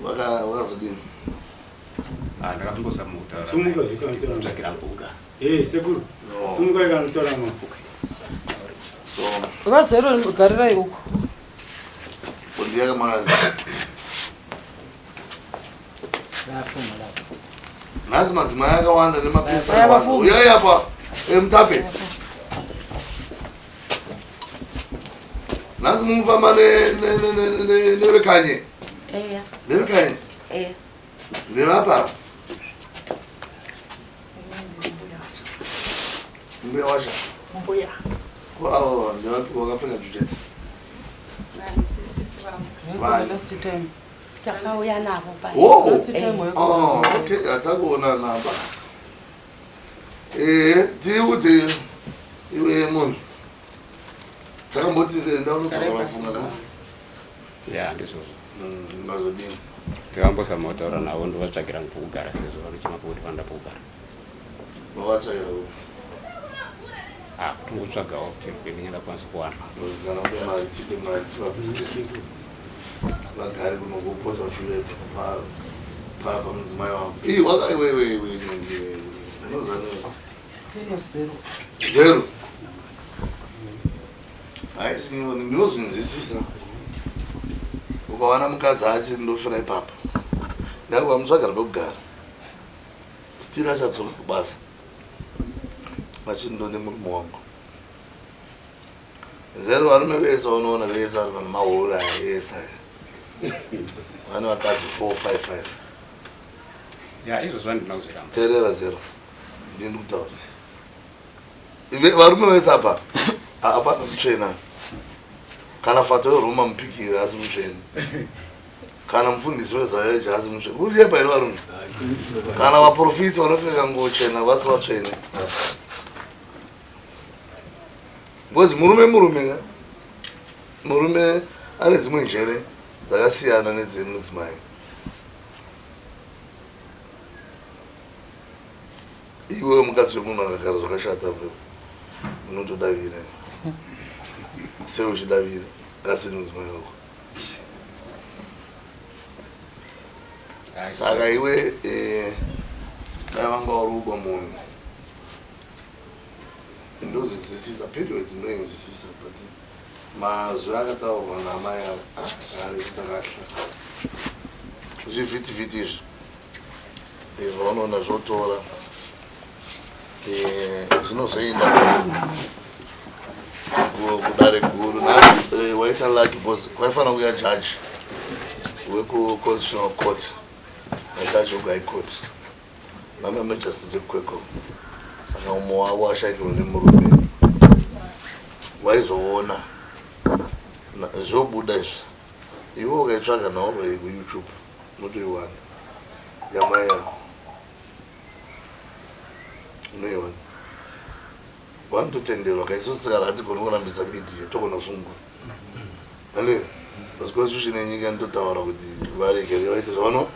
Wakazodini? Ah, ndakambozama kutaura. Sumuka zvikanotora. Tsvagira mbuga. Eh, sekuru. Sumuka ikanotora mwa. Okay. So, Vazero garirai uko. kundiyaka mari. Nhasi madzimai akawanda nemapesa akawanda. Uyai apa eh, mutape. Nhasi mufamba nevekanye. Eya. Nevekanye. Eya. Nevapa. Mbuya washa. Mbuya. Ko avo ndevapi wakapfeka juchete? Sisi vangu. Vani. Last time. Takauya navo pa. Oh. Last time weko. Oh, okay, atakuona namba. Eh, tiudze iwe munhu. Takamboti enda unodzoka vafunga ka? Ya, ndizvozvo. Ngazodini. Ndakambozama kutaura navo ndovatsvagira pokugara sezvo vanochema pokuti vanoda pokugara. Mavatsvagira kupi? Ah, kutongotsvagawo kuti kwendinge ndakwanisa kuwana. Kana upe mari, tipe mari, tivape stand. Vagare kunongopota uchiuya pa pa pamudzimai wako. Ii, waka iwe iwe iwe iwe. Unozani? Zero. Zero. Haisi ndinozvinzwisisa. Ukawana mukadzi achi ndofira ipapo. Nyangwe vamutsvagara pekugara. Stiri achadzoka kubasa. Vachindone murume wangu. Zero varume vese vaunoona vese vari vanhu mahura ese aya. Vane vakadzi 4 5 5. Ya, izvozvo handina kuzviramba. Teerera zero. Ndini kutaura. Varume vese apa hapana mutsvena. Kana fato yeRoma mupikiri asi mutsvene. Kana mufundisi weZayoja asi mutsvene. Uri yepa here varume? Kana vaprofiti vanopfeka nguo chena vasi vatsvene. Because murume murume ka. Murume ane dzimwe njere dzakasiyana nedzemudzimai. Iwe mukadzi wemunhu akagara zvakashata bro. Unotodavira. Sei uchidavira? Asi mudzimai wako. Saka iwe eh, dai vanga uri uba munhu. Ndozvinzwisisa period ndoinzwisisa but mazwi akataurwa naamai ava ah, ari kutakahla. Zvivhitivhiti izvi izvi vaunoona zvotora eh, zvinozoenda kudare guru. Nhasi eh, waita lucky because kwaifanira kuuya judge weku-constitutional court najaji wekuhigh court namamagistrate ekukwekwe. Saka umwe wavo ashaikirwa nemurume waizoona zvobuda izvi. Iwe ukaitsvaga nhaurwa iyi kuYouTube unotoiwana yamai yavo unoiwana. Vanototenderwa ka isusu saka hatigoni kurambidza media togona kusungwa. Ane because constitution yenyika inototaura kuti varegere vaite zvavano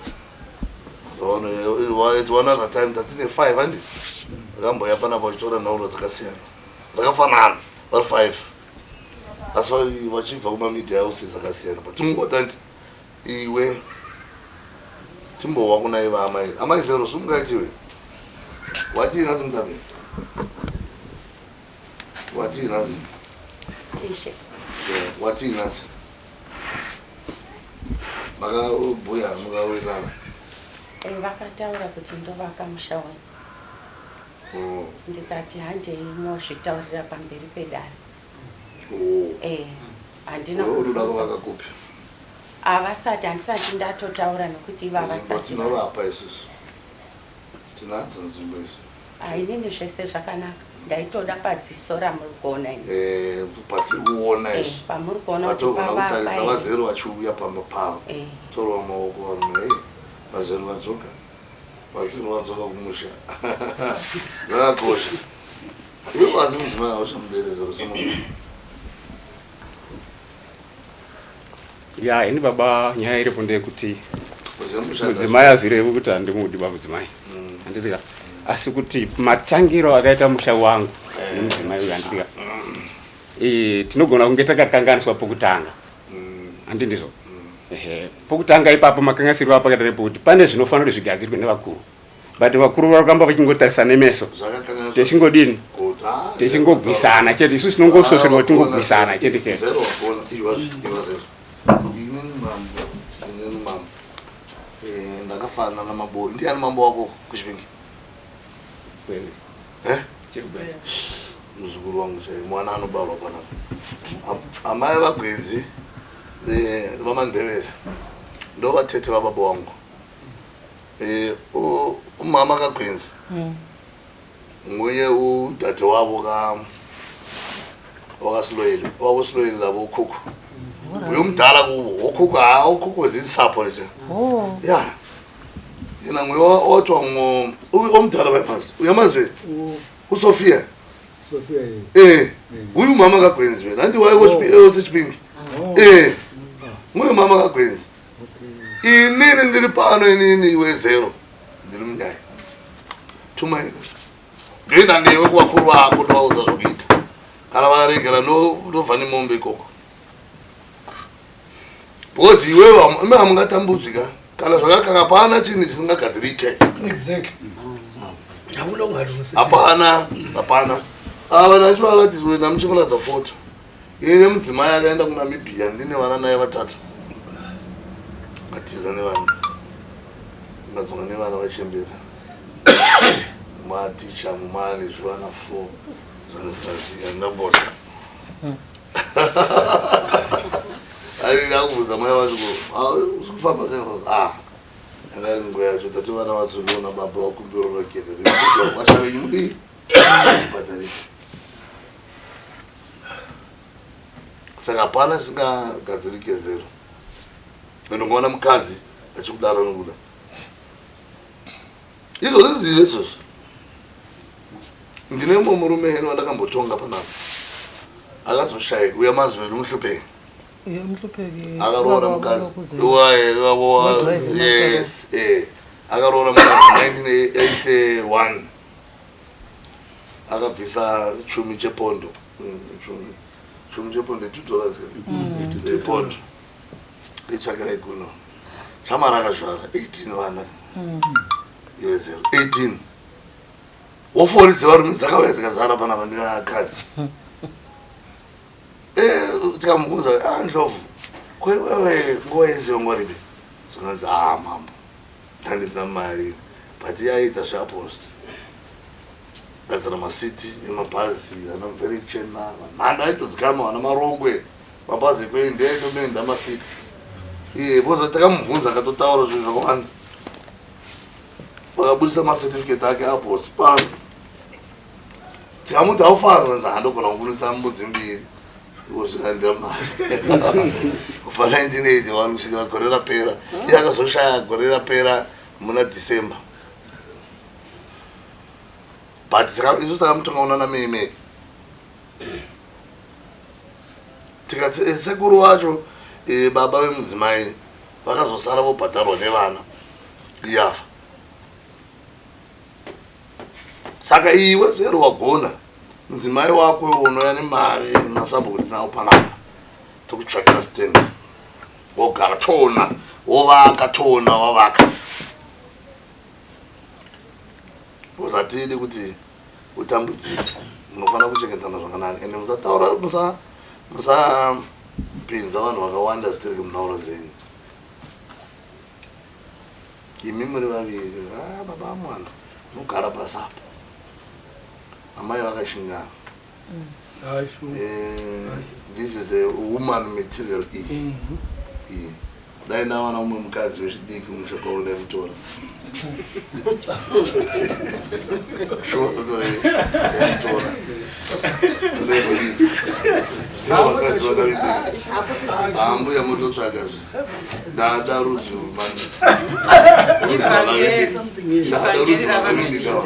zvavano. One other time tatine 5 handi vakamboya panapa vachitora nhaurwa dzakasiyana dzakafanana vari 5 asi vari vachibva kumamedia houses akasiyana but tingoti iwe timbowa kuna iva amai amai zero simungaitiwe watii nhasi mutape watii nhasi Ishe. Watii nhasi makabhuya mukawirirana? Eh, vakataura kuti ndovaka musha wenyu. Ndikati handei mozvitaurira pamberi pedare. Eh, handina Iwe unoda kubvunza. kuvaka kupi? Havasati, handisati ndatotaura nokuti ivo Nzvimbo havasati. tinovapa isusu tinadzo nzvimbo isu. Ah, inini zvese zvakanaka. Ndaitoda padziso ramuri kuona ini. Eh, patiri kuona Eh, isu pamuri kuona kuti patogona kutarisa pavakwa vazero vachiuya pamba pavo Eh. torwa maoko varume e vazero vadzoka, vazero vadzoka kumusha. Zvakakosha ivo, asi mudzimai hauchamuderezero semunhu. Ya, ini baba, nyaya iripo ndeyekuti Uziva mudzimai azvirevi kuti handimudi ba mudzimai, handitika? Asi kuti matangiro akaita musha wangu nemudzimai uyu, handitika, tinogona kunge takakanganiswa pokutanga, handi ndizvo? Ehe, pokutanga ipapo makanganisirwo apakaita nepekuti pane zvinofanira kuti zvigadzirwe nevakuru, but vakuru vari kuramba vachingotarisa nemeso. Zvakakanganiswa Techingodini? Kuti, ah, Techingogwisana chete. Isusu tinongosvosverwa, tingogwisana chete chete. Zero wagona, iwa iwa zero. Inini mambo, inini mambo. Eh, ndakafanana namabo. Ndiani mambo wako kuChipinge? Gwenzi. Eh? Chiri gwenzi. Muzukuru wangu chai, mwana anobarwa panapa. Amai vaGwenzi vaMandevere ndo vatete vababa wangu. Eh, umama kaGwenzi nguye udade wabo ka wakasiloyile, wabosiloyile labo ukhukhu. Uye umdala kubo, ukhukhu, ha, ukhukhu zinsapho lezi. Oh. Ya. Yena nguye othiwa ngo omdala bayamazi. Uyamazi be? USofia. Sofia. Eh. Uyu umama kaGwenzi be. Nanti waye koSichipingi. Eh. Nguye umama kaGwenzi. Inini ndiri pano, inini iwe zero. Ndiri munyaya. Tuma ino. Ndoenda newe kuvakuru vako, ndovaudza zvokuita. Kana varegera ndobva nemombe ikoko. Because iwewe imi hamungatambudzwi ka. Kana zvakakaka hapana chinhu chisingagadzirike. Exactly. Hakuna ungalungisi. Hapana, hapana. Ava nacho vakati ndamuchimuratidza foto ine mudzimai akaenda kuNamibia, ndine vana naye vatatu, atiza nevana, ndadzoka nevana vachembera, maticha mumane zvivana four zvandisingazivi, handinambona ari ndakubvunza mai vacho kufamba sei. Ah, yanga iri nguva yacho tati vana vadzokeona baba vakumbira ruregerero, vasha venyu mudii bhadharisa. Saka hapana isingagadzirike zero. Ndongoona mukadzi achikudaro nokuda izvozvi, zive izvozvo. Ndine mumwe murume heno wandakambotonga panapa akazoshayika, uya mazwi edu muhlupeki. Uyo muhlupeki. Akaroora mukadzi. Yes, akaroora mukadzi 1981, akabvisa chumi chepondo. Chumi chepondo, $2 epondo, itsvakirai kuno chamara. Akazvara 18 vana, iwe zero, 18 wofori dzevarume dzakauya dzikazara panapa nevakadzi. Tikamubvunza, "Ah, Ndlovu, kwewewe nguva yese wangwaripi?" Zvakanzi, "Ah, mambo, ndandisina mari." But iye aiita zveapost, gadzira masiti emabhazi ana Mverechena, mhando aitodzikama vana Marongwe, mabhazi ekuendedomenda masiti iye. Boza takamubvunza, akatotaura zvinhu zvakawanda, vakabudisa macertificate ake apost pano. Tikamuti, "Haufananzi handogona kubudisa mbudzi mbiri ozvilandira mari kubva 1981 kusvikira gore rapera." Iye akazoshaya gore rapera muna December, but isu takamutonga unana May. May tikati sekuru vacho, baba vemudzimai, vakazosara vobhadharwa nevana iyafa. Saka iwe zero wagona mudzimai wako unoya nemari masabhuku tinawo panapa, tokutsvakira stand, wogara, toona wovaka, toona wavaka. Usatidi kuti utambudzike, munofanira kuchengetana zvakanaka, ende musataura, musapinza vanhu vakawanda zitereke munhauro dzenyu. Imi muri vaviri. Ah, baba vamwana mugara pasi apa, amai vakashingana. This is a woman material iyi iyi. Dai ndawana umwe mukadzi wechidiki umushoko ndaimutora. Shuwa ndotora ndaimutora. Vakadzi vakavimbika. Ambuya mototsvaga zve. Ndada rudzi mani. Ndada rudzi rwakavimbika.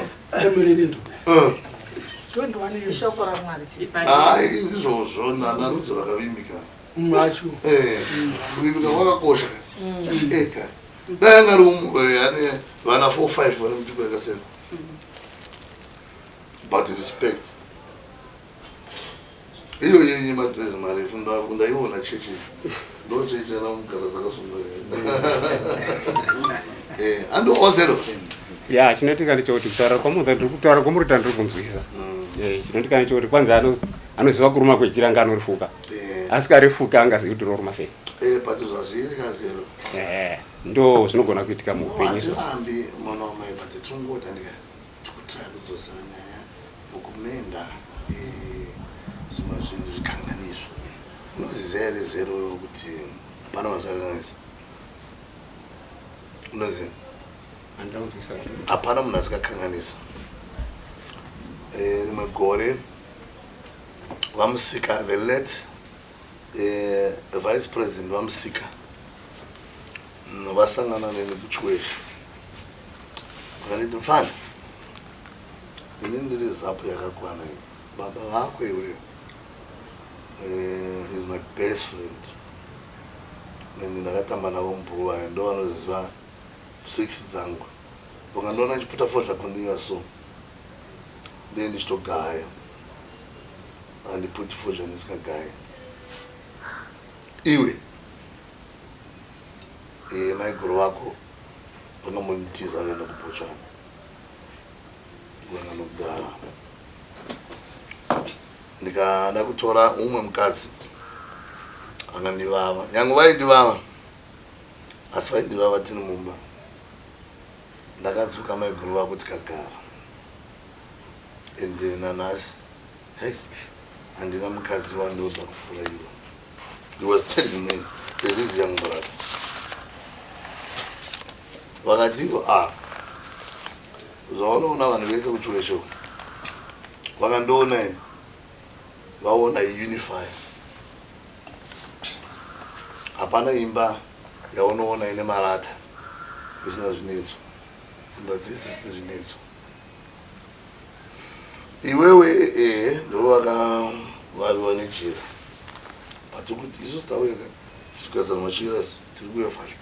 Ishoko raMwari. Hayi izvozvo ndada rudzi rwakavimbika. Macho. Kuvimbika kwakakosha. Eka. Dai anga ari umwe ane vana 4 5 vane mitupo yakasiyana. But respect. Iyo yenye madrezi marefu ndaiona chechi. Ndo chechi ana mugara dzakasunga. Ando ozero. Ya, chinoitika ndechekuti kutaura kwamunhu ndiri kutaura kwamuri ndiri kunzwisisa. Chinoitika ndechekuti kwanzi anoziva kuruma kwejira ngaanorifuka. Asi karifuka angazivi kuti rinoruma sei. But zvazviri kazero. Ndo zvinogona kuitika muupenyu. Hatirambi mwana wamai, but tingota ndika tikutry kudzosera nyaya mukumenda zvimwe zvinhu zvikanganiswa. Unoziziva here zero kuti hapana vasakanganisa? Unoziva? Hapana munhu asikakanganisa. Rimwe gore vaMusika, the late vice president vaMusika, vasangana neni kuChiweshe, vakanditi, "Mfana, ini ndiri ZAPU yakakwana iyi. Baba vako iweyo is my best friend and ndakatamba navo mubhuruwayo, ndo vanoziva 6 dzangu. Ukandiona ndichiputa fodya continuous, so ndee ndichitogaya, handiputi fodya ndisikagaya. Iwe maiguru vako vakambonditiza vaenda kuBotswana vakanogara. Ndikada kutora umwe mukadzi akandivava. Nyange vaindivava, asi vaindivava tiri mumba. Ndakadzoka, maiguru vako tikagara, and nanhasi hei handina mukadzi wandoda kupfuura iwo." He was telling me as his young brother. Vakati ivo, "Ah, zvaunoona vanhu vese kuChiweshe vakandiona ini, vaona iunifier. Hapana imba yaunoona ine marata isina zvinetso. Dzimba dzese dzine zvinetso. Iwewe ehe ndo vakavaviwa nejira, but kuti isusu tauya kugadzira machira, tiri kuya fahla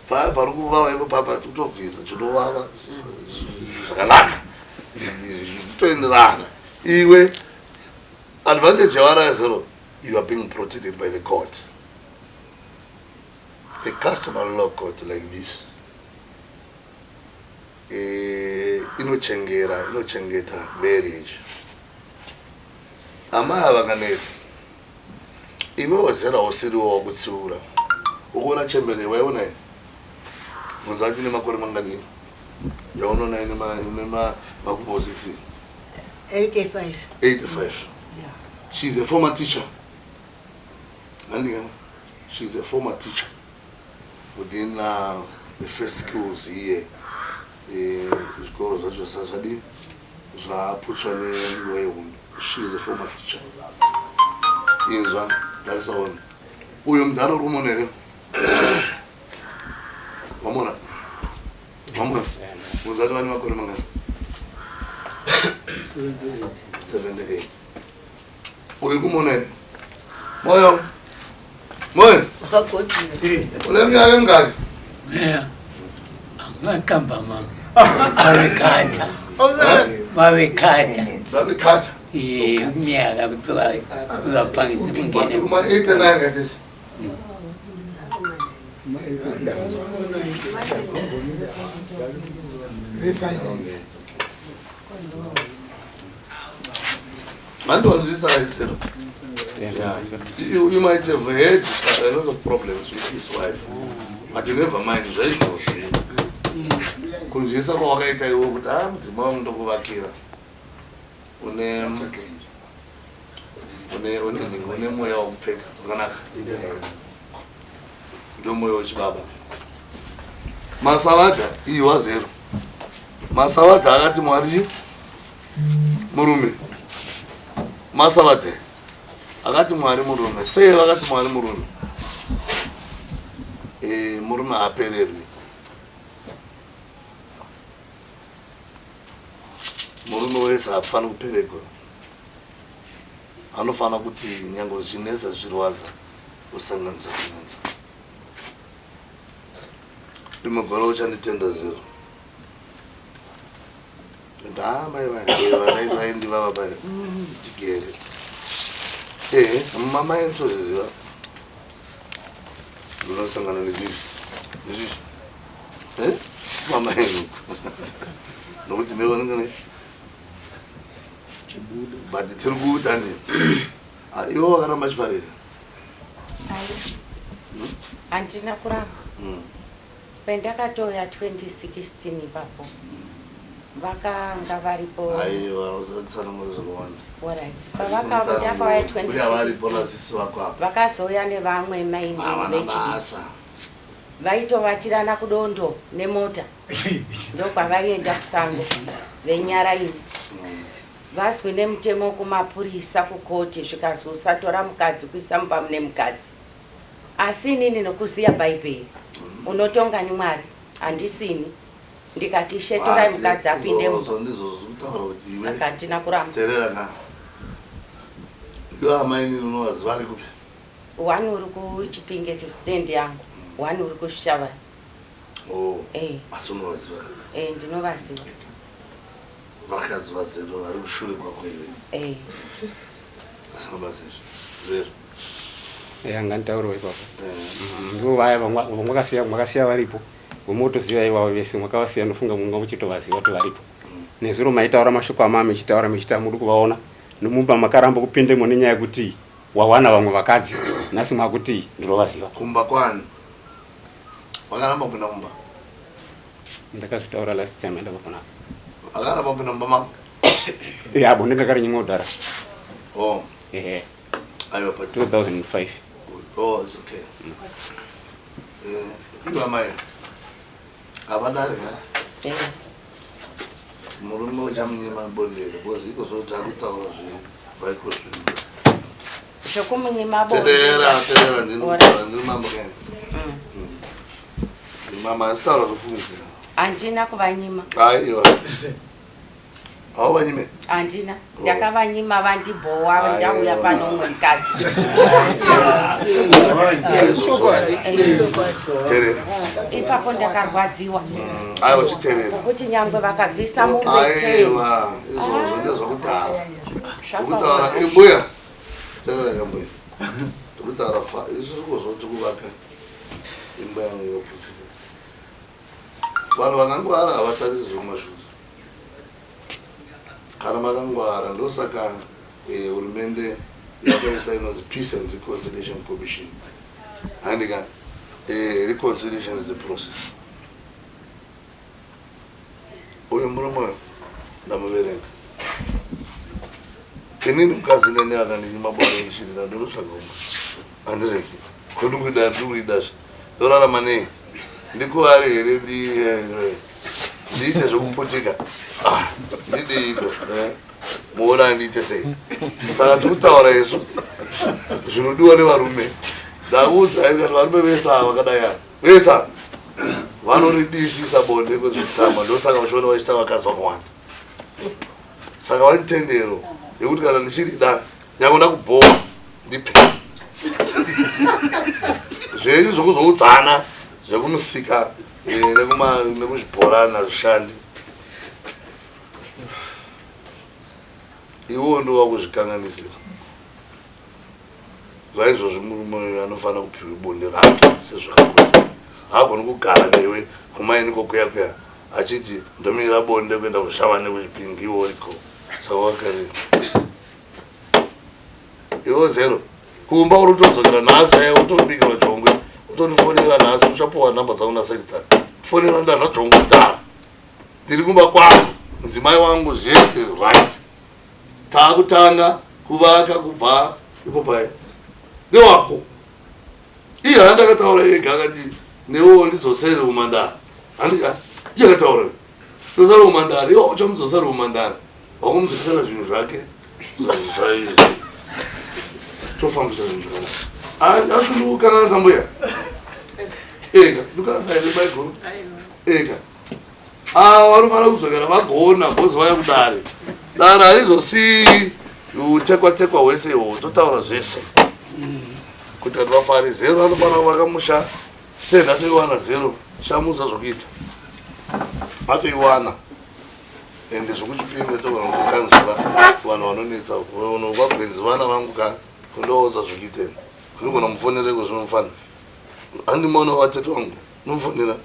paya pari kuvava ipo papa tikutobvisa chinovava zvakanaka, toenderana. Iwe advantage yavanayo zero, you are being protected by the court, a customary law court like this. Inochengera, inochengeta marriage. Amai ava kanetsa, iwewo zera usiriwo wakutsiura. Ukuona chembere waiona ini, bvunza kuti ine makore mangani yaunoona ine makumbo 16." 85. 85. Yeah. She's a former teacher, andika? She's a former teacher within the first schools here. Zvikoro zvacho zvadi zvaputswa nenguva yehondo. She is a former teacher. Inzwa, tarisaona uyu mudhara uri kumona here? Wamona, wamona? Uzati vane makore mangani? 78. Uyu kumona here? Moyo, Moyo, une minyaka emingaki? Yeah. Angaqamba mama. Babekhatha. Babekhatha. Babekhatha. Ye, iminyaka kuthiwa uzaphangisa ukungena. Kuma 89 kathesi. Refinance. Mandiwanzwisa kaisero. Yeah. You might have had a lot of problems with his wife, but you never mind zvaizvozvi. Kunzwisa kwawakaita iwe kuti a mudzimai wangu ndokuvakira, une une une mweya wekupfeka wakanaka. Ndomoyo wechibaba. Masavadha iyi wazero. Masavadha akati Mwari murume. Masavadha akati Mwari murume. Sei vakati Mwari murume? E, murume haapererwi. Murume wese haafaniri kuperegwa. Anofanira kuti nyange zvichinetsa zvichirwadza usanganisa sanganisa. Rimwe gore uchanditenda zero. Ah, mai vai vaindivava pai tigere. Ehe, mama ndinoziziva. Ndinosangana nezvizvi. Nezvizvi. Eh? Mama yenyu. Nokuti nevanenge but tiri kuda ndi ah, ivo vakaramba chiparira handina kuramba Pendakatouya 2016 ipapo vakanga varipo. Aiwa usatsanangura zvakawanda. Alright. Pavakauya 2016 vakazouya nevamwe maini vechidiki. Vaitovatirana kudondo nemota ndokwavaienda kusango venyara ini. Vazwi nemutemo kumapurisa kukoti zvikazwi usatora mukadzi kuisa mumba mune mukadzi. Asi inini nokuziya Bhaibheri, unotonga ni Mwari, handisini. Ndikati, Ishe, torai mukadzi apinde mumba. Izvozvo ndizvo zviri kutaura kuti iwe. Saka handina kuramba. Terera ka. Iwe amainini unovaziva ari kupi? One uri kuChipinge kustand yangu, one uri kuZvishavane. Oh. Eh. Asi unovaziva? Eh, ndinovaziva. Vakadzi vazero vari kushure kwako iwe. Eh. Asina basa izvi. Zero. Eh, anganditauriwo ipapo. Ndivo vaya vamwakasiya mwakasiya varipo. Vomotoziva ivavo vese mwakavasiya ndofunga munga muchitovaziva kuti varipo. Nezuro maitaura mashoko amama mechitaura mechiti amudi kuvaona. Nomumba makaramba kupindemo nenyaya yekuti wawana vamwe vakadzi. Nhasi mwakuti ndinovaziva. Kumba kwani? Wakaramba kupinda mumba? Ndakazvitaura last time andabva panapa. Akaramba kupinda mumba mako? Ya, bonde ndakarinyimwa kudhara. Oh. Ehe. Aiwa but 2005. Oh, it's okay. Eh, iwe amai. Havadari ka? Eh. Murume uchamunyima bonde because iko zvo takutaura zvibva iko zvino. Zvekumunyima bonde. Terera, terera ndini kutaura ndiri mambo kaini. Mama asitaura zvofungidzira. Handina kuvanyima. Aiwa. Hauvanyime? Handina. Ndakavanyima vandibhowa ndauya pano umwe mukadzi. Terera. Ipapo ndakarwadziwa. Aiwa chiterera. Kuti nyangwe vakabvisa mombe ten. Aiwa, izvozvo ndezvekudhara. Zvekutaura mbuya. Terera kambuya. Zvekutaura fa izvo zvikozoti kuvaka imba yangu yakaputsika. Vanhu vakangwara havatarisi zvekumashure. Kana makangwara ndosaka hurumende yakaisa inonzi Peace and Reconciliation Commission. Handika reconciliation is a process. Uyu murume uyu ndamuverenga. Inini mukadzi neni akandinyima bonde ndichirira ndinotsvaga umwe. Handiregi. Kodi kuida ndiri kuidazve. Ndorarama nei? Ndikuvare here ndiite zvekuputika? Ah, ndidiiko? Muona ndiite sei? Saka tiri kutaura isu zvinodiwa nevarume. Ndakuudzai kuti varume vese ava vakadai ava. Vese ava vanoridisisa bonde kwezvekutamba ndosaka vachiona vachiita vakadzi vakawanda. Saka vane tendero yekuti kana ndichirida nyange ndakubhowa ndipe. Zvenyu zvokuzoudzana zvekumusika nekuzvibhorana zvishandi. Iwewo ndiwo wakuzvikanganisira. Zvaizvozvi murume uyu anofanira kupiwa bonde rake sezvakakodzera. Haagoni kugara newe kumaini kokuya kuya achiti ndomira bonde kuenda kushava nekuchipingi iwe uriko. Saka wakarira. Iwe zero. Kumba uri kutodzokera nhasi chaiye utobikirwa jongwe. Utondifonera nhasi uchapuwa namba dzangu nasekretary. Fonera ndadya jongwe kudhara. Ndiri kumba kwangu mudzimai wangu zvese right. Takutanga kuvaka kubva ipo paye. Ndewako. Iye handi akataura ega akati newewo ndidzosere umandara. Handika iye akataura dzosera umandara, iwe uchamudzosera umandara, wakumudzosera zvinhu zvake zvaizvi, tofambisa zvinhu zvakanaka. Asi ndikukanganisa mbuya ega, ndikukanganisa here maiguru ega? Ava vanofanira kudzokera vagona bhozi vaya kudare. Dare harizosii utekwa tekwa hwese ihwo, totaura zvese kuti vanhu vafare. Zero anofanira kuvaka musha, stand atoiwana zero, tichamuudza zvokuita, atoiwana. Ende zvokuchipinga togona kukanzura vanhu vanonetsa vagwenzi vana vangu ka kundovaudza zvokuita. Ndinogona mufonereko zvinomufana handimona vatete vangu nomufonera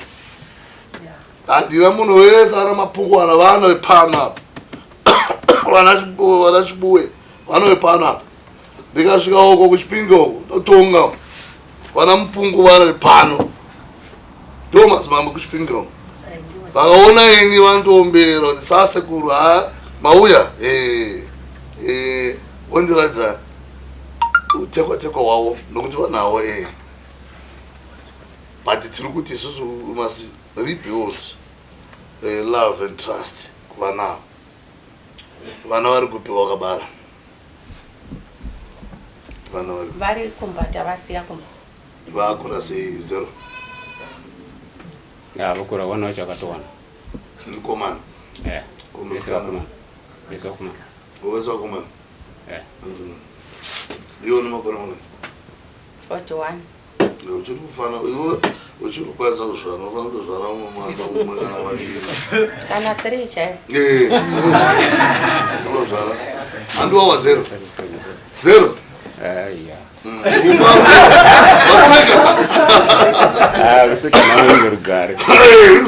handina munhu wese ana mapungu ana vana vepano apa vana chibuwe vana vepano apa ndikasvika uko kuchipinge uko ndotonga vana mupungu vana vepano ndo madzimambo kuchipinge uko vakaona ini vanotoombera kuti sasekuru ha mauya vondiratidza utekwa tekwa hwavo nokuti vanawo but tiri kuti isusu we must rebuild love and trust kuvana ava. Vana vari kupi wakabara? Vana vari vari kumba, tavasiya kumba. Vakura sei zero? Ya, vakura, vana vacho vakatowana. Mukomana? Eh. Musikana? Vese vakomana. Vese vakomana? Eh. Iwe une makore mangani? 41. Uchiri kufana iwe, uchiri kukwanisa kuzvara, unofanira kutozvara umwe mwana umwe kana vaviri. Kana 3 chaivo. Unozvara handiwawa zero zero. Aiya. Waseka. Ah, unoseka namo unge rugare.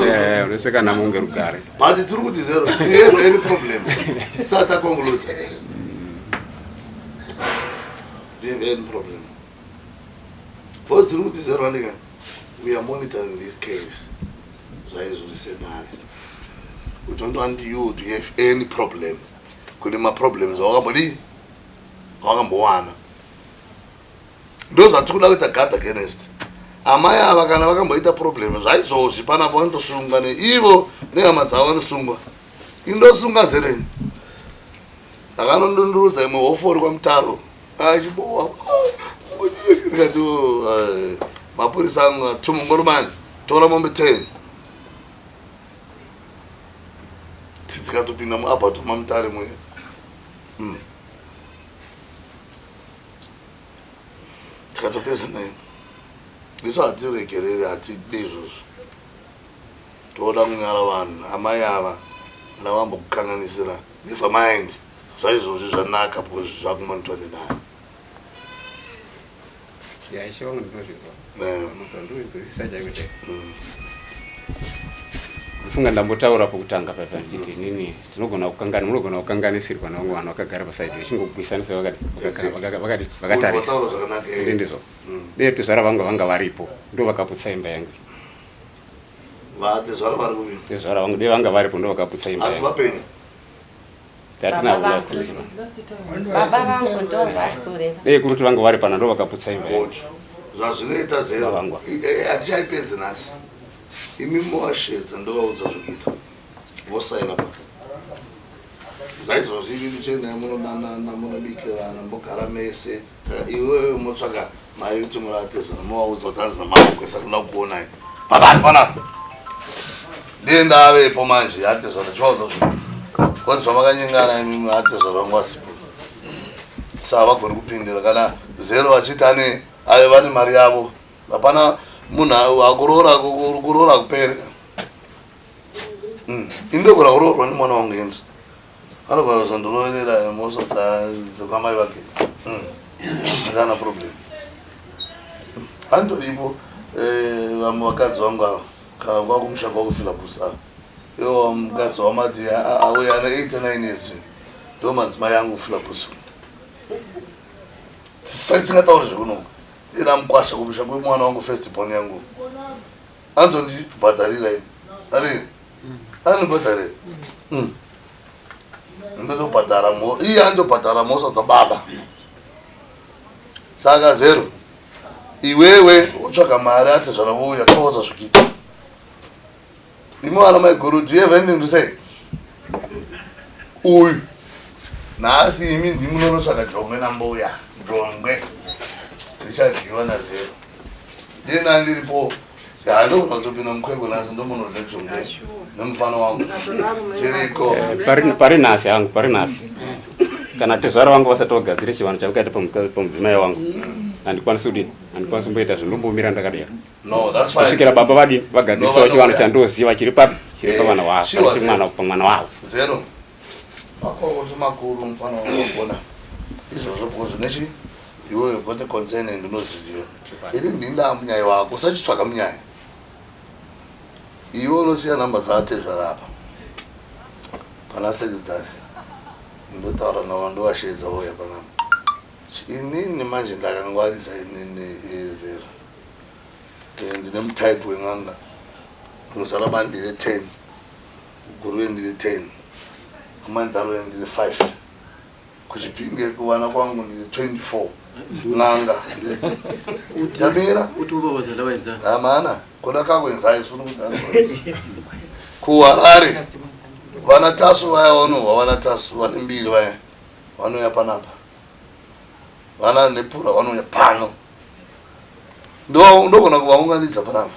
Eh, unoseka namo unge rugare. But tiri kuti zero, do you have any problem sati aconclude? Do you have any problem? Because tiri kuti zero andika we are monitoring this case zvaizvozvi senare. We don't want you to have any problem kune maproblems awakambodii awakambowana. Ndo zvatiri kuda kuita guard against amai ava. Kana vakamboita problem zvaizvozvi panapo vanotosunga neivo nehama dzavo vanosungwa. Indosunga zereni ndakanondundurudza imwe hofori kwamutaro achibowa ndikati mapurisa angu tumungoromani tora mombe 10 dzikatopinda muabato mamutare muye. Tikatopedza naye. Isu hatiregereri, hatidi izvozvo. Toda kunyara vanhu amai ava kana vambokukanganisira, never mind, zvaizvozvi zvanaka because zvakumonitwa nenani. Ya, ishe wangu, ndinozvinzwa. Ndinozvinzwisisa chaiko chaiko. Ndifunga ndambotaura pokutanga papa ndichiti inini tinogona kukangana, munogona kukanganisirwa nevamwe vanhu vakagara pasaidi vachingogwisanisa vakadi vakadi vakatarisa. Wataura zvakanaka. Ndi ndizvo. Dei tezvara vangu vanga varipo, ndo vakaputsa imba yangu. Vatezvara vari kuvi? Tezvara vangu dei vanga varipo, ndo vakaputsa imba Asi yangu. Vapenyu? Dzatinavo Baba last vangu. week. Baba vangu ndo vari kureva. Dei kuri kuti vanga vari pana, ndo vakaputsa imba yangu. Good. Zvazvinoita zero. Vavangwa. Hatichaipedzi nhasi. Imi mowashedza, ndovaudza zvekuita, vosaina pasi zvaizvozvi. Imi muchenai, munodanana, munobikirana, mogara mese. Iwewe motsvaka mari yekuti muratezvana, movaudza kuti hanzi namambo kuda kukuonai babani panapa, ndiye ndavepo manje atezvana, chivaudza zvekuita kozi pamakanyengana imimi atezvana vangu vasipo, saka vagoni kupindira kana zero vachiti ane ayo vane mari yavo. Hapana munhu akuroora, kuroora kuperi. Indogona kuroorwa nemwana wangu Henry, anogona kuzondiroverera mhosva dzekwamai vake. Handana problem, handoripo. Vamwe vakadzi vangu ava kana kwakumusha kwakufila kusa iwo mukadzi wamati auya ane 89 years, ndo madzimai angu kufila kusu tisingatauri zvekunonga ina mukwasha kumusha kwemwana wangu, first born yangu, anzondibhadharira ini ari anondibhadharira. Ndotobhadhara iye andobhadhara mhosva dzababa. Saka zero. Iwewe wotsvaga mari atezvara vouya toodza zvekuita. Imi vana maiguru, do you have anything to say? Uyu nhasi imi ndimi munonotsvaga jongwe nambuya. Jongwe richadyiwa nazero. Ndiye ndandiripo. Ya ndogona kutopinda mukwekwe nhasi ndomunodya jongwe nemufana wangu. Tiriko. Eh, pari nhasi hangu, pari nhasi. Kana tezvara vangu vasati vagadzire chivanhu chavakaita pamudzimai wangu. Handikwanisi kudini? Handikwanisi kumboita zvindombomira ndakadero. No, that's fine. Kusvikira baba vadini vagadzirisawo No, chivanhu vanouya. chandoziva chiri papi chiri Eh, pavana wavo she was chimwana pamwana wavo. Zero. Makorokoto makuru mufana wangu wagona. Izvozvo because nechi iwe you've got a concern and unozviziva. Ini ndini ndaamunyai wako, usachitsvaga munyai. Iwe unosiya namba dzaatezvara apa. Pana secretary. Ndotaura navo ndovasheedza vouya panapa. Inini manje ndakangwarisa inini zero. Ndine mutype wen'anga. Muzarabani ndine 10. Guruve ndine 10. Kumandaro ndine 5. Kuchipinge kuvana kwangu ndine 24. N'anga. Tamira. Uthi ubabazala wenzani? Amana, kona kakwenzai sifuna ukuthi akwenze. KuHarare vana Tasu vaya vanohwa vana Tasu vane mbiri vaya vanouya panapa. Vana Nepura vanouya pano. Ndogona kuvaunganidza panapa.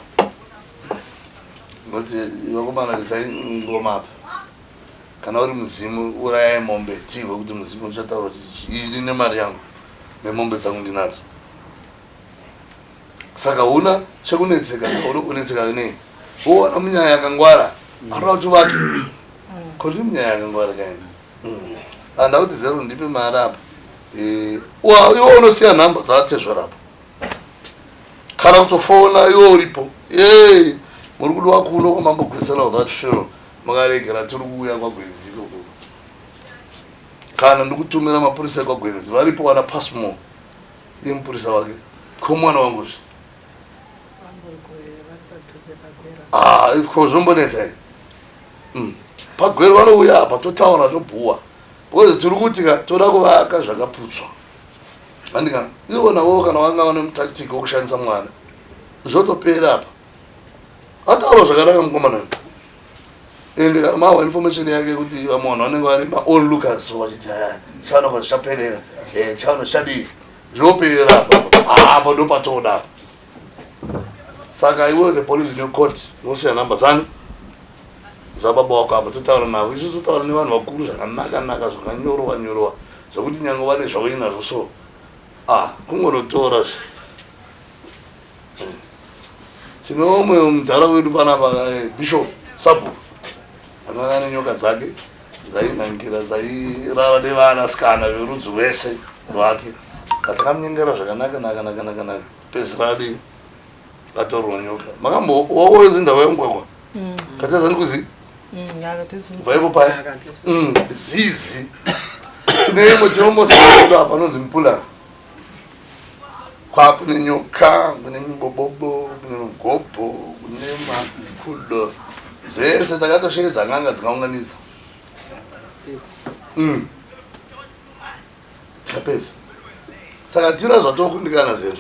Ngoti vakomana risai ngoma apa. Kana uri mudzimu urayai mombe tihwe kuti mudzimu uchataura kuti ini nemari yangu nemombe dzangu ndinadzo. Saka huna chekunetseka, uri kunetseka nei? Wowana munyaya yakangwara, anoda kuti uvake. Kodi munyaya yakangwara kaini? Anda kuti zero ndipe mari apa. Iwe unosiya nhamba dzatezvara apa. Kana kutofona iwe uripo. Hey, muri kudiwa kuno kwamambo Gwesela without fail. Makaregera tiri kuuya kwaGwenzi ikoko. Kana ndikutumira mapurisa ekwaGwenzi varipo vana Passmore. Iye mupurisa wake. Ko mwana wangu zve. Ah, ko zvombonetsa here? Pagwero vanouya apa totaura tobhuwa. Because tiri kuti ka toda kuvaka zvakaputswa. Handika ivo navo kana vanga vane mutactic wokushandisa mwana. Zvotopera apa. Ataura zvakanaka mukomana uyu. Ende kana mawa information yake kuti vamwe vanhu vanenge vari ma onlookers so vachiti aya chivanhu apa zvichaperera. Chivanhu chichadii? Zvopera apa. Apa ndo patoda apa. Saka iwe the police in your court unosiya namba dzani dzababa wako apa totaura navo. Isu totaura nevanhu vakuru zvakanaka naka zvakanyorwa nyorwa zvekuti nyange vane zvavainazvo so kungonotora zve. Tine umwe mudhara wedu panapa Bishop Sabhuku anga ane nyoka dzake dzainangira dzairara nevanasikana verudzi rwese rwake. Patakamunyengera zvakanaka naka naka naka naka pedzisira adii atorwa nyoka. Makambowawozi ndava yemugwagwa katadza ndikuzi kubva ipo paya zizi. Tine imwe tinomosaedu apa anonzi Mupulana. Kwakune nyoka, kune mibobobo, kune mugobho, kune makudo. Zvese takatosheedza n'anga dzikaunganidza. Tikapedza. Saka tira zvatokundikana zero.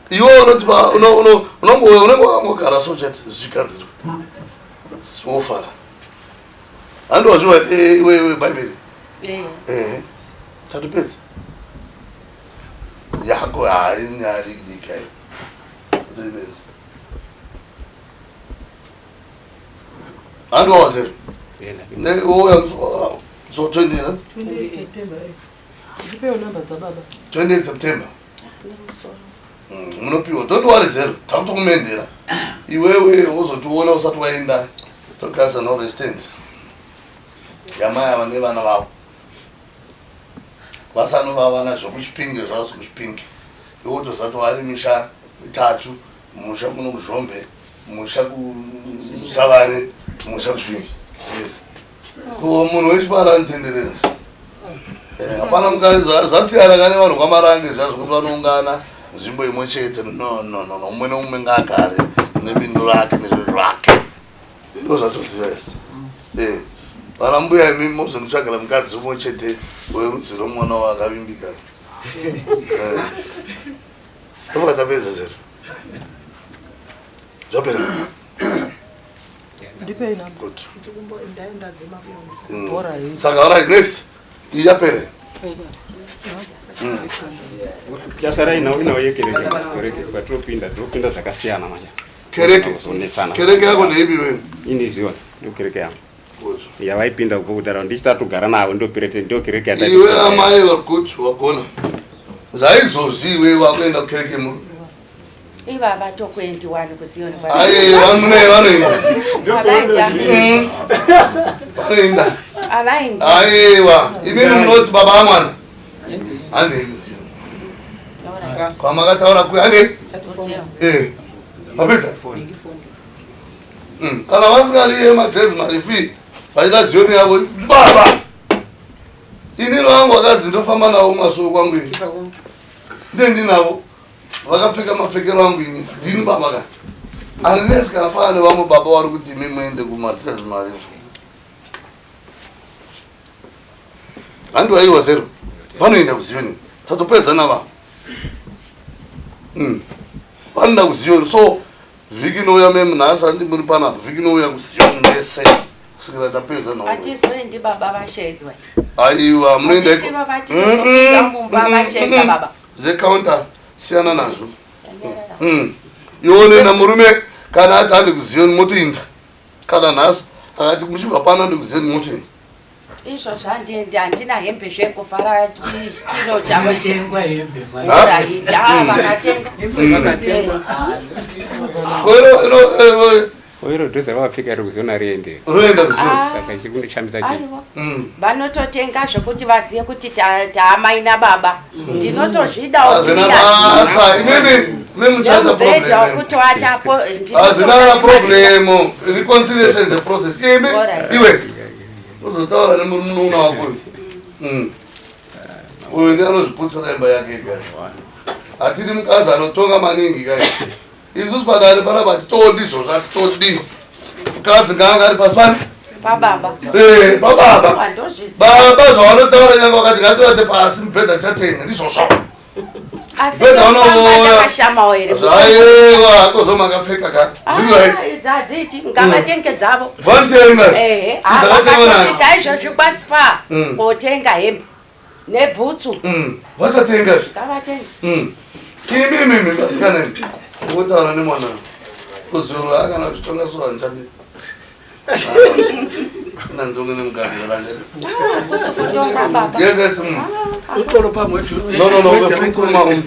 Iwe unoti unongouya unenge wakangogara so chete zvichigadzirwa. Wofara. Handi wazviwa iwe iwe Bhaibheri. Tatopedza. Yako hayi nyaya diki ayi. Tatopedza. Handi wawazero. Ne uya so 20 28 September. Ndipewo namba dzababa. 28 September. Munopiwa. Don't worry zero. Takutokumendera. Iwewe wozotiona usati waenda. Togasa no restand. Yamai ava nevana vavo. Vasanova vana zvokuchipinge zvavo kuchipinge. Iwe wotozati wari misha mitatu, musha kuno kuZhombe, musha kuSavane, musha kuChipinge. Yes. Ko munhu wechipara anotenderera. Hapana mukadzi zvasiyana kane vanhu kwaMarange zvazvo kuti vanoungana nzvimbo imwe chete. No, no, no, no. Umwe neumwe ngaagare nebindu rake nezvinhu zvake. Ndo zvatoziva izvi. Vana mbuya imi mozonditsvagira mukadzi umwe chete werudzi rwemwana wakavimbika. Tofuka tapedza zero. Zvapera. Ndipei namba. Good. Ndaendadzima foni. Saka alright next. Iyi yapera. Chasara inhau inhau yekereke kereke kwatinopinda tinopinda zvakasiyana manje. Kereke. Kuzonetsana. Kereke yako ndeipi wewe? Ini ziwa ndokereke yangu. Good. Yavaipinda kubva kudhara ndichitogara navo ndopirete ndokereke Iwe amai vari good wagona. Zvaizvozvi iwe wakuenda kukereke murume. Ivava tokuendiwani kuZiyoni. Aye vamune vanoenda. Avaenda. Vanoenda. Avaendi. Aiwa, imimi munoti baba amwana. Handei kuZiyoni. Kwamakataura kuya handei. KuZiyoni. Eh. Mapedza? Kana vasingadi madrezi marifi vachida Ziyoni yavo baba. Ini vangu vakazi ndofamba navo kumasoro kwangu ini. Ndendinavo vakapfeka mapfekero angu ini ndini baba ka. Unless kana pane vamwe baba vari kuti imi muende kumadrezi marifi. Handi vaiwa zero. Vanoenda kuZiyoni. Tatopedza navavo. Vanoenda kuZiyoni. So vhiki inouya memu nhasi handi muri panapa. Vhiki inouya kuZiyoni mese. Kusvikira tapedza navo. Atizoendi baba vashedzwe. Aiwa munoenda iko. Tiva vati kuzopinda mumba vashedza baba. Zvecounter siyana nazvo. Iwe unoenda murume kana ati handi kuZiyoni motoinda. Kana nhasi akati muchibva pano handi kuZiyoni motoinda. Izvo zvandiendi handina hembe zvekuvhara chino chavo ichi. Tengwa hembe mari. Alright, ah, vakatenga. Vakatengwa. Ko ino ino eh, Oiro dhose ravapfeka iri kuziona riende. Roenda kuZiyoni. Ah. Saka chiri kundishamisa chii? Aiwa. Vanototenga zvekuti vazive kuti taamai nababa. Ndinotozvidawo Hazvina serious. basa. Imimi muchata Nemubhedha problem. wekuti watapo Hazvina problem. Reconciliation is a process. Imi Alright. iwe uzotaura nemurume wako uyu. Uyu ndiye anozviputsira imba yake ega. Hatidi mukadzi anotonga maningi kai. Isusu padare panapa hatitodi izvozvo hatitodi. Mukadzi ngaanga ari pasi pani? Pababa. Eh, pababa. Wandozviziva. Baba zvavanotaura nyange vakati ngativate pasi mubhedha tichatenga ndizvozvo. Asi Mubhedha ndofamba unovoya. ndakashamawo here? Zvaiwa akozoma akapfeka ka. Zviri right. Ah, idzi hadziiti ngavatenge dzavo. Vanotenga. Ehe, ah, Dzakatenga nani? vakatosvika izvozvi kwaSpa kotenga hembe nebhutsu. Vachatenga zve. Ngavatenge. Imi imi vasikana imi. Wotaura nemwana. Kudzoro akana zvitonga so handichadi. Nandonge nemukadzi veranje. Kusi kutonga baba. Yes yes. Uxolo pamwe. No no no. Ukhuluma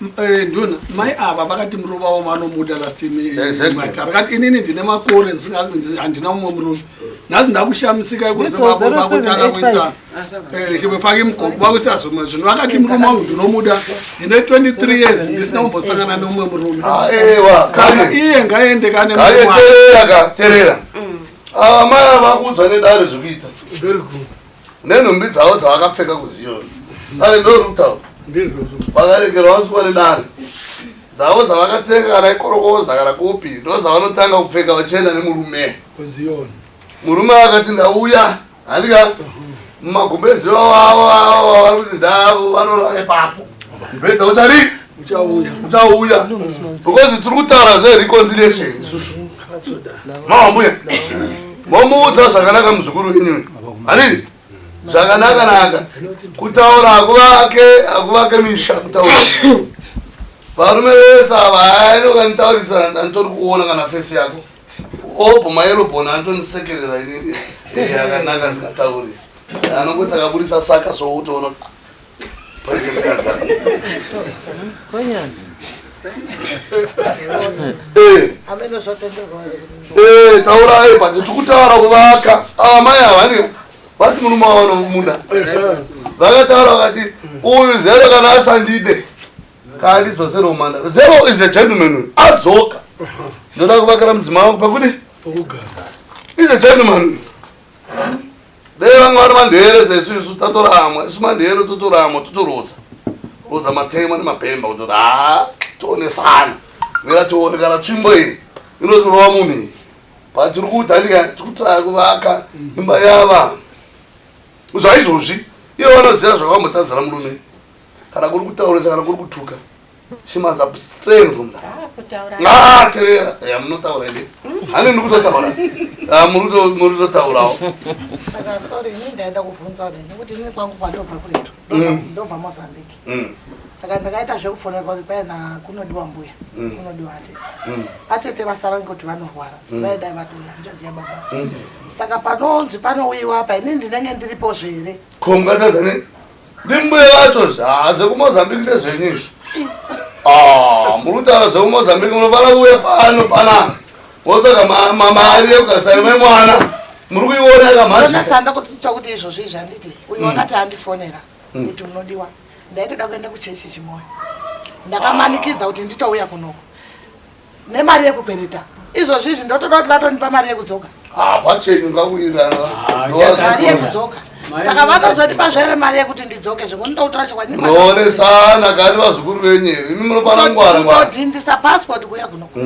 Nduna mai ava vakati murume wavo vanomuda last time Exactly. matara vakati inini ndine makore handina mumwe murume nhasi ndakushamisika Ndiko vakutanga kuisa chimwe mugogo vakuisa zvimwe zvinhu vakati murume wangu ndinomuda ndine 23 years ndisina kumbosangana nemumwe murume. Aiwa. Saka iye ngaende kane Aye murume wake. terera ka terera. Ava mai ava vakuudzwa nedare zvekuita. Very good. Nenhumbi dzavo dzavakapfeka kuZiyoni. Dare ndori kutaura. Ndizvozvo. Vakaregerwa vasuwa nedare. Dzavo dzavakatenga kana ikorokoza kana kupi ndo dzavanotanga kupfeka vachienda nemurume. KuZiyoni. Murume akati ndauya handika mumagumbezi avo avo vari kuti ndavo vanorara ipapo. Mubhedha uchari Uchauya. Uchauya. Because tiri kutaura zvereconciliation isusu. Mama mbuya. Momuudza zvakanaka muzukuru wenyu. Handiti? Zvakanaka naka. Kutaura hakuvake hakuvake misha kutaura. Varume vese ava hayi ukanitaurisa handitori kuona kana face yako. Obho mayelobhoni anotonisekerera inini. Eh akanaka asingatauri. Anongoti akaburisa saka so utoona paine mukadzi apa. Konyana. Eh. Amene zvatenderwa here kuti Eh, taurai but tiri kutaura kuvaka. Ava mai ava vanenge vati murume wavo vanomuda. Vakataura vakati uyu Zero kana asandide kana ndidzosere umanda. Zero is a gentleman uyu. Adzoka. Ndoda kuvakira mudzimai wangu pekuti Pokugara. is a gentleman uyu. Dai vamwe vari mandere sesu isu tatoramwa isu mandere totoramwa totorodza. Rodza matema nemabhemba kuti ha tionesana. Mira tione kana tsvimbo iyi inotorova munhu iyi. Patiri kuti handika tiri kutsaya kuvaka imba yava. Zvaizvozvi ivo vanoziva zvavambotadzira murume. Kana kuri kutaurisa kana kuri kutuka. She must abstain from that. Ah, kutaura. Ah, terera. Ya munotaura imi. Hani ndiri kutotaura. Ah, muri kutotaurawo. Saka sorry, ini ndaenda kuvhunza kuti nekuti ini kwangu kwandobva kuretu. Ndobva Mozambique. Saka ndakaita zvekufonerwa kuti paina kunodiwa mbuya, kunodiwa atete. Atete vasara ngekuti vanorwara, vaidai vatouya hanzvadzi yababa. Saka panonzi panouyiwa apa, ini ndinenge ndiripo here? Ko mukatadza nei? Ndimbuya vacho zva zvekuMozambique ndezvenyu izvi. Ah, muri kutaura zvekuMozambique, munofanira kuuya pano panapa. Motsvaga mari yekugasira memwana. Muri kuiona yakamhazhi. Ndonatsa kuti chokuti izvozvo izvi handiti uyu wakati andifonera kuti munodiwa, ndaitoda kuenda kuchechi Chimoyo, ndakamanikidza kuti nditouya kunoko nemari yekukwereta. Izvozvo izvi ndotoda kuti vatondipa mari yekudzoka. Ah, pachenyu ngakuirana. Mari yekudzoka, saka vanozondipa zvere mari yekuti ndidzoke zvekuti ndokutora chokwadi? Munowonesana kani vazukuru venyu here? Imi munofanira kungwara ngwara. Kutodhindisa passport kuuya kunoko,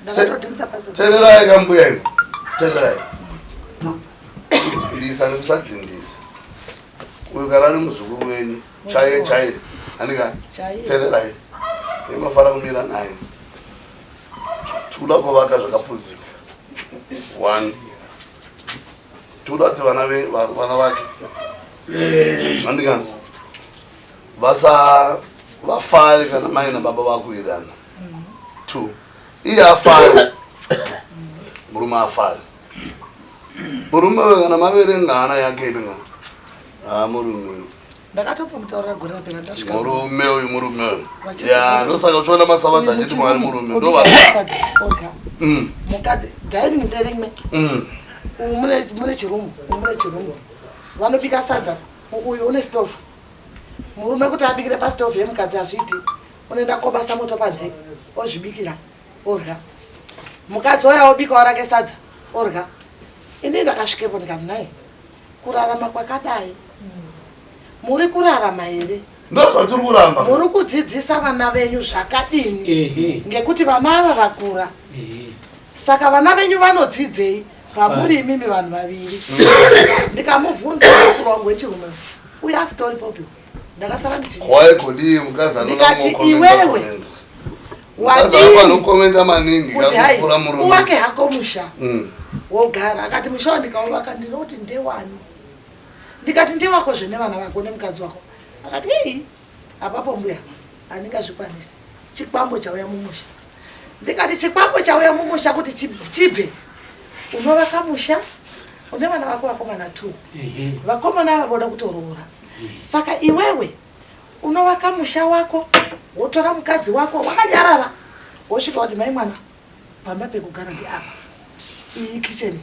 ndakatodhindisa passport. Tererai kambuya imi. Tererai. Kudhindisa nekusadhindisa. Uyu kana ari muzukuru wenyu, chaiye chaiye. Handika? Chaiye. Tererai. Inofanira kumira naye. Tikuda kuvaka zvakapudzika. One. Tikuda kuti vana vake. Handika? Vasa vafare kana mai nababa vakuirana. Two. Iye afare. Murume afare. Murume uyu kana maverenga hana yake ipi ngana. Ah, murume. Ndakatopomutaurira gore rapera ndasvika. Murume uyu, murume uyu. Vachiti Ya, ndosaka uchiona masavadha achiti Mwari murume. Ndo Obika vanhu. sadza, orga. Mukadzi, dining nderimwe, umu mune chirumu, umu mune chirumu, vanobika sadza. Uyu une stovhu. Murume kuti abikire pastovhu yemukadzi hazviiti, unoenda kobasa moto panze, ozvibikira, orya. Mukadzi oya obikawo rake sadza, orya. Ini ndakasvikepo ndikati, "Nai, kurarama kwakadai muri kurarama here?" Ndo zvatiri kuramba. Muri kudzidzisa vana venyu zvakadini? Ngekuti vana ava vakura, saka vana venyu vanodzidzei pamuri imimi vanhu vaviri? Ndikamubvunza mukuru wangu wechirume uyo asitoripopiwo, ndakasara nditi Kwai kudii mukadzi anoda Ndikati, kungokomenda "Iwewe, komenda. Mukadzi wadini anokomenda maningi kuti hai kakupfuura murume. uwake hako musha wogara?" Akati, "Musha wandikauvaka ndinoti ndewani?" Ndikati, "Ndewako zvene vana vako nemukadzi wako." Akati, "Ii, apapo mbuya handingazvikwanisi, chikwambo chauya mumusha." Ndikati, "Chikwambo chauya mumusha kuti chibve, unovaka musha une vana vako vakomana two. Vakomana ava voda kutoroora, saka iwewe unovaka musha wako, wotora mukadzi wako wakanyarara, wosvika kuti, 'Mai mwana, pamba pekugara ndeapa, iyi kicheni,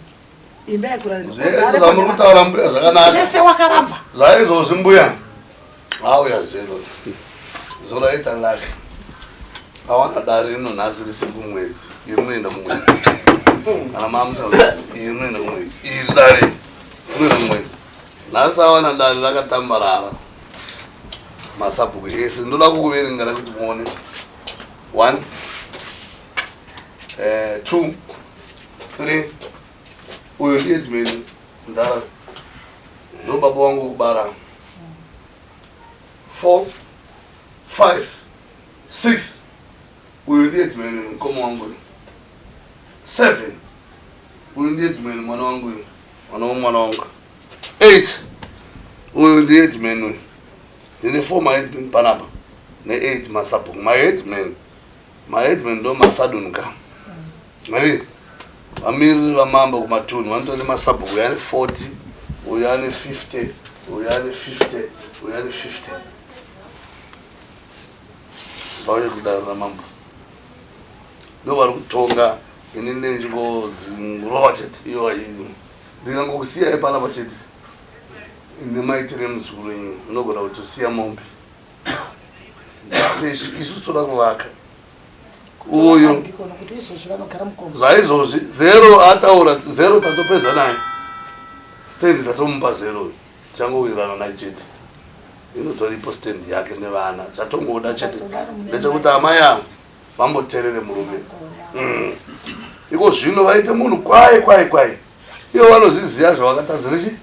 imba yekurara.'" Zvese zvamuri kutaura mbuya zvakanaka. Zvese wakaramba. Zvaizvozvi mbuya auya zero zoraita lake awana dare rino nhasi risiri kumwedzi, iri rinoenda kumwedzi. Kana mamusa iri rinoenda kumwedzi, iri dare rinoenda kumwedzi. Nhasi awana dare rakatambarara, masabhuku ese. Ndoda kukuverengera kuti muone: one, two, three, uyu ndiye headman ndara, ndo baba wangu kubara; four, five, six, uyu ndiye headman mukoma wangu uyu; seven, uyu ndiye headman mwana wangu uyu, mwana womwana wangu; eight, uyu ndiye headman uyu. Ndine four maheadman panapa ne8 masabhuku. Maheadman, maheadman ndo masadunka ai vamiriri vamambo kumatunhu. Vanotori masabhuku, uyu ane 40, uyu ane 50, uyu ane 50, uyu ane 50. Vauye kudaro ramambo, ndo vari kutonga. Ini ndingodzingurova chete. Iyo ndingangokusiyai panapa chete nemaitire muzukuru wenyu, unogona kutosiya mombe. Isusu toda kuvaka uyu. Ndikona kuti izvozvi vanogara mukomba. Zvaizvozvi zero ataura zero, tatopedza naye stand, tatomupa zero. Tichangowirana naye chete, inotoripo stand yake nevana. Chatongoda chete ndechekuti amai ava vamboteerere murume. Iko zvino vaite munhu kwaye kwaye kwaye. Ivo vanozviziva zvavakatadzira chi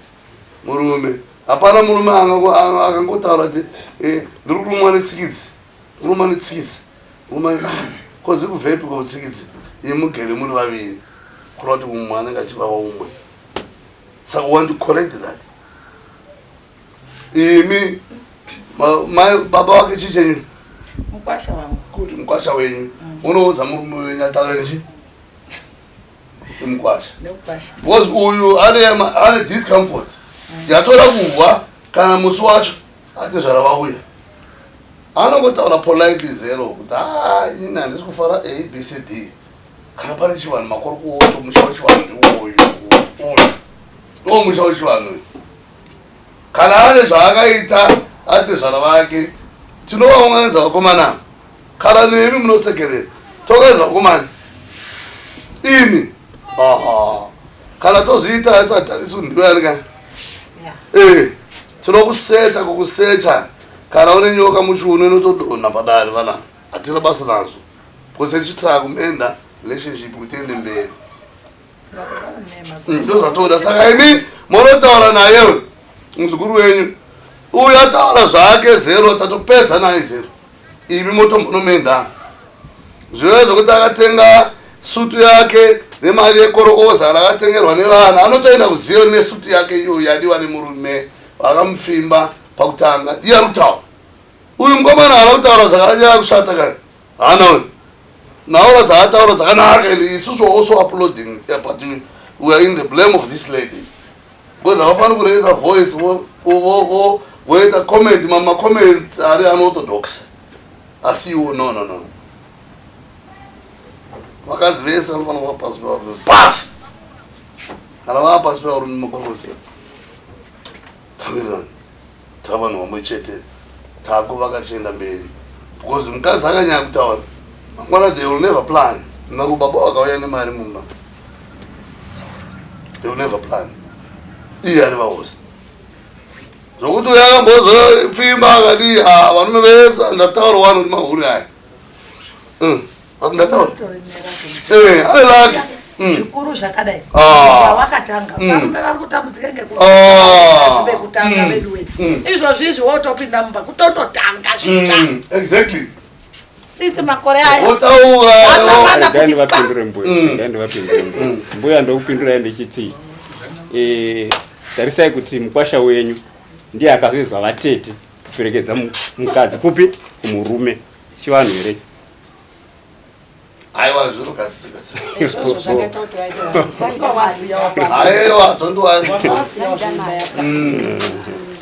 murume. Hapana murume akangotaura kuti, "Ndiri kurumwa netsikidzi." Uruma netsikidzi. Uruma ko dzikubvepi ko tsikidzi? Imi mugere muri vaviri. Kureva kuti umwe anenge achivawa umwe. Saka we want to correct that. Imi mai baba wake chii chenyu? Mukwasha wangu. Kuti mukwasha wenyu. Unoudza murume wenyu ataure nechi? Nemukwasha. Nemukwasha. Because uyu ane discomfort. Yatora kuhwa kana musi wacho atezvara vauya. Anongotaura politely zero kuti ah inini handisi kufara A B C D. Kana pane chivanhu makorokoto musha wechivanhu ndiwoyu uyu. Ndiwo musha wechivanhu uyu. Kana ane zvaakaita atezvara vake tinovaunganidza vakomana. Kana nemi munosekerera tounganidza vakomana. Imi aha kana tozviita asati isu ndiwe ani kana eh tinokusecha kukusecha kana une nyoka muchiuno inotodonha padare vana hatina basa nazvo because tichitry kumenda relationship kuti iende mberi. Ndozvatoda saka imi monotaura naye muzukuru wenyu uyu ataura zvake zero tatopedza naye zero imi motombonomenda zvive zvekuti akatenga sutu yake nemari yekorokoza rakatengerwa nevana anotoenda kuziyo nesutu yake iyo yadiwa nemurume vakamupfimba pakutanga ndiye ari kutaura uyu mukomana haana kutaura zvakanyanya kushata kani haana uyu nhaura dzaataura dzakanaka and isusu also uploading yeah, but we are in the blame of this lady because havafaniri kureisa voice voita comment mamacomments ari unorthodox asiwo no no no vakadzi vese vanofanira kuva pasi pevarume pasi kana vava pasi pevarume makorokota tawirirana tava vanhu vamwe chete takuvaka tichienda mberi because mukadzi akanyanya kutaura mangwana they will never plan nako baba vakauya nemari mumba they will never plan iye ari vahosi zvokuti uyo akambozofimba akadii ha varume vese ndataura wani kuti mahuri aya ndataura ane laki zvikuru zvakadai wakatanga varume vari kutambudzika ngekuvakadzi vekutanga vedu wedu izvozvi izvi wotopinda mumba kutondotanga zvitsva exactly since makore aya wotaura ndivapindure mbuya ndivapindure mbuya mbuya ndokupindurai ndichiti tarisai kuti mukwasha wenyu ndiye akazoizwa vatete kuperekedza mukadzi kupi kumurume chivanhu here? Aiwa zvinogadzirika. Izvozvo zvakaita kuti vaite vanhu. Wasiya wapa. Aiwa don't worry. Wasiya wapa.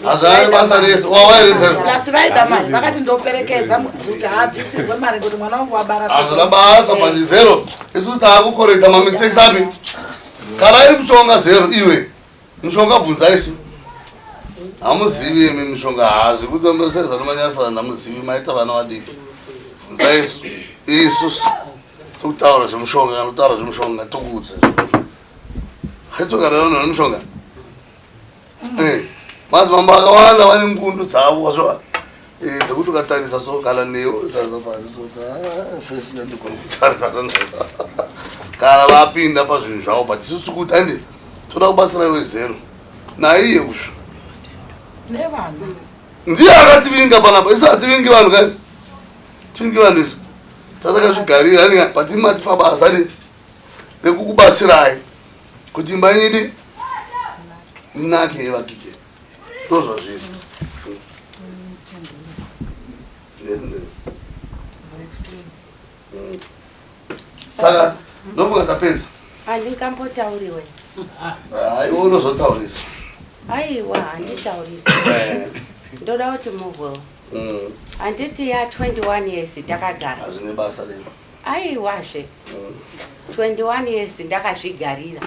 Hazari basa rese wawairese. Plus vaida mari vakati ndoperekedza kuti haabvisirwe mari kuti mwana wangu wabara. Hazvina basa but zero. Isusu taakukorekta mamistakes api. Kana iri mushonga zero iwe. Mushonga bvunza isu. Hamuzivi imi mishonga hazvi kuti sezano manyasa hamuzivi maita vana vadiki. Bvunza isu. Isu tokutaura zvemushonga kana kutaura zvemushonga tokuudza zvemushonga. Haitogara vanhu vane mushonga. Madzimambo akawanda vane ngundu dzavo zvo dzekuti ukatarisa so kana newe unotarisa pasi so fesi yandigona kutarisa kana vapinda pazvinhu zvavo but isusu tikuti handi toda kubatsira iwe zero naiye usho Nevana. ndiye akativinga panapa isu hativingi vanhu guys tivingi vanhu isu tatakazvigarira ani but imatipa basa ni rekukubatsirai kuti imba yenyu inake ivakike ndozvazviri. Saka ndofunga tapedza. Handingambotauriwe. Aiwa unozotaurisa. Aiwa handitaurisi. Ndoda kuti muhwewo. Handiti ya 21 years takagara. Hazvine basa rino. Aiwazve. 21 years ndakazvigarira.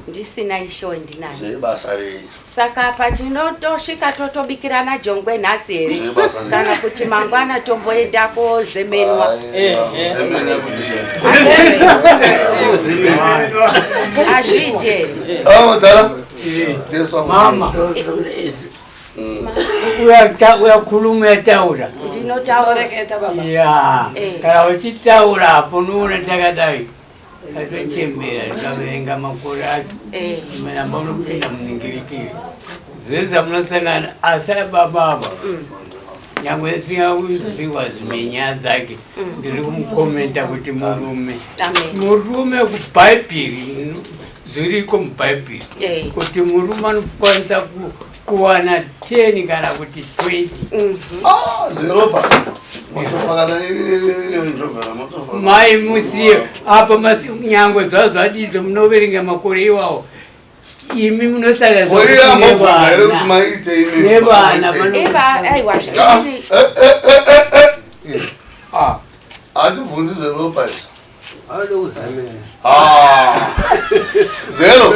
Ndisina isho ndinayo. Zvebasa rei? Saka apa tinotosvika totobikirana jongwe nhasi here? Zvebasa rei? Kana kuti mangwana tomboenda kozemenwa. Zemena kudii? Hazviiti here? Ah, madhara. Jesu Mama. Uyakhuluma uyataura. Ndinotaura. Baba. Ya, kana uchitaura apo unoona takadai. Tatochembera tikaverenga makore acho. Mnamba unopinda muningirikiri. Zvese munosangana asi baba ava. Nyangwe ndisingakuziwa zvimwe nyaya dzake, ndiri kumukomenta kuti murume. Amen. Murume kubhaibheri zviriko mubhaibheri kuti murume anokwanisa kuwana 10 kana kuti 20. Ah, zeropa motofakana njovhera motofaka. Mai musiye apa nyangwe zvazvadizo munoverenga makore iwawo imi munosara Koiye ambobvunza here kuti maite imi? Nevana Eva aiwa. Ah, eh, eh, eh, eh, eh. Hatibvunzi zveropa izvi. Ah, zero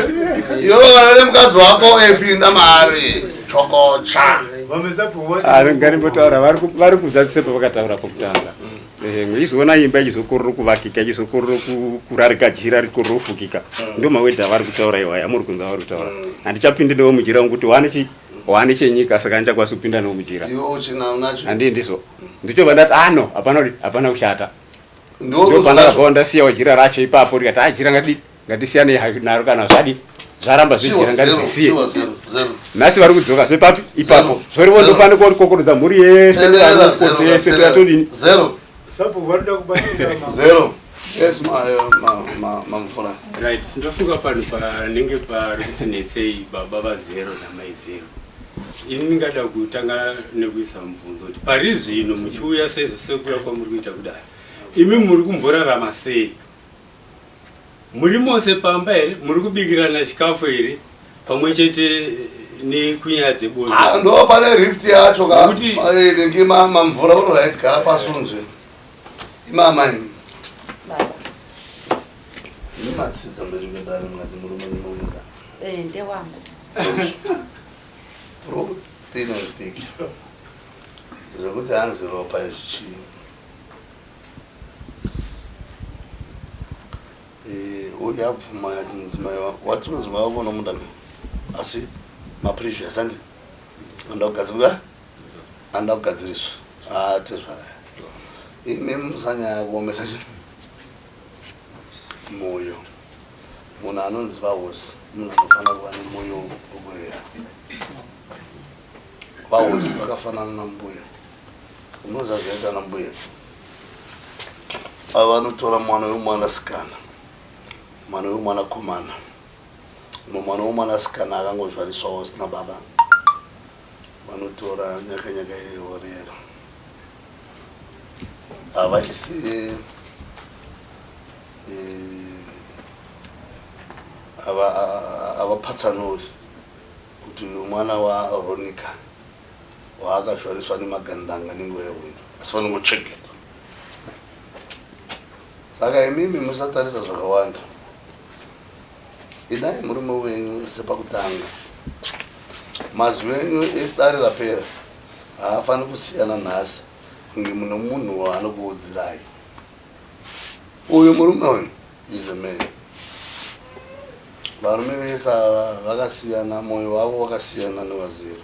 iwe kana nemukadzi wako epinda mari chokocha. Ngarimbotaura vari kuzadzisa pavakataura pokutanga. Ichizoona imba ichizokororo kuvakika, ichizokororo kurarika jira rikororo kufukika, ndo mawedha avari kutaura iwaya amuri kunza vari kutaura. Handichapindi newo mujira ngokuti wane chi wane chenyika, saka handichakwanisi kupinda newo mujira. Iwe uchina unacho. Handii ndizvo ndichobva ndati ano hapana kuti hapana kushata. Ndiwo Ndo pandakabva ndasiyawo jira racho ipapo, ndikati a jira ngati ngatisiyanei naro, kana zvadi zvaramba zvijira ngatizvisiye. Chiwa zero zero. Nhasi vari kudzoka zvepapi ipapo. Zero. Zvorivo Zero. ndofanira kukokorodza mhuri yese. Terera, zero, Yese terera. toyatodini? Zero. Sabhuku vanoda kubatsira mama. Zero. Yes, mamvura. Right, ndofunga panhu panenge pari kuti netsei baba vazero namai zero, ini ndingada kutanga nekuisa mubvunzo kuti pari zvino muchiuya sezvo sekuuya kwamuri kuita kudai, imi muri kumborarama sei? Muri mose pamba here? Muri kubikirana chikafu here pamwe chete nekunyaya dzebonde? Ah, ndo pane rift yacho ka. Kuti- Nenge mamvura unorait gara pasi unzwe. Imama imi. Baba. Imi matsidza mberi kwedare mukati murume ndinomuda. Ndewangu. Through thin and thick. Zvekuti hanzi ropa izvi chii? Uyu abvuma ati mudzimai wako, wati mudzimai wako unomuda ka? Asi maprevious andi anoda kugadzirwa, anoda kugadziriswa. Ah, tezvara. Imi musanyanya kuomesa chi moyo. Munhu anonzi vahosi munhu anofanira kuva nemoyo wokurera. Vahosi vakafanana nambuya. Unoziva zvinoita nambuya? Ava vanotora mwana wemwanasikana, mwana wemwanakomana, umwe mwana wemwanasikana akangozvariswawo asina baba, vanotora nyaka nyaka yeorera. Havaisi havapatsanuri kuti uyu mwana waRonica waakazvariswa nemagandanga nenguva yehondo, asi vanongochengeta. Saka imimi musatarisa zvakawanda, idai murume wenyu sepakutanga. Mazwi enyu edare rapera haafaniri kusiyana nhasi kunge mune munhu waanokuudzirai. Uyu murume uyu is a man. Varume vese ava vakasiyana, mwoyo wavo wakasiyana newazero.